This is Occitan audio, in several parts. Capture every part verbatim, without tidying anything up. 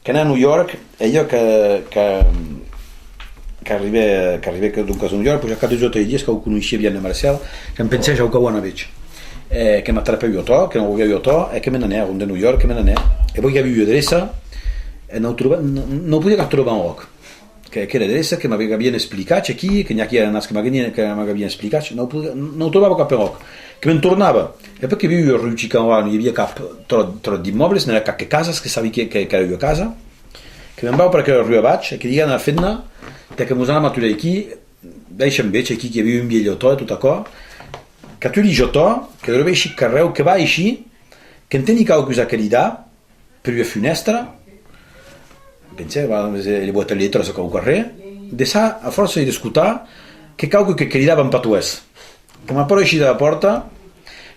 Qu'anè a New York, e jo que, que, qu'arribè, qu'arribè que, doncas, a New York, puèi a cap dos o tres dias, que'u conoissiá bien, Marcel, que'm pensè: «Jau cau anar véder.» E que m'atrapè ua tò, que n'auguè ua tò, e que me n'anè, a rond de New York, que me n'anè. E puèi qu'aví ua adreça, e n'au trobè, n-, n'au podiá cap trobar enròc. Que, aquera adreça que m'aviá, qu'avián explicat aquí, que n'i a qui anàs que m'avián, que m'avián explicat, n'au podiá, n'au trobava cap enròc. Que me'n tornava. E puèi que viu ua rua chica enròc, non i aviá cap tròp, tròp d'immòbles, n'èra cap que casas, que sabi que, que, qu'èra ua casa. Que me'n vau per aquera rua abaix, e que digui a la femna: «Tè, que mos anam aturar aquí, daissa'm véder aquí, que i aviá un vielh otò e tot aquò.» Qu'aturi eth otò, que drobè aicí carrèu, que va aicí, qu'enteni quauqu'us a cridar per ua funèstra, pensè, va, les boîtes à lettres o quauquarren, de ça, a fòrça d'escotar, que quauqu'un que cridava en patoès. Que m'apròchi de la pòrta,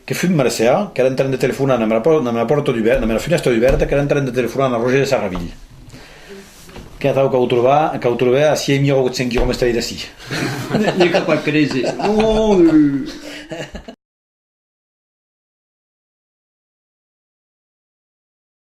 que fut Marcel, qu'èra en tren de telefonar damb la pò-, damb la pòrta dubèrta, damb la funèstra dubèrta, qu'èra en tren de telefonar a Roger de Sarraville. Qu'atau cau trobar, cau trobar a sièis mila uèit cents quilomètres d'ací. N'ai cap a créser. Mon Dieu.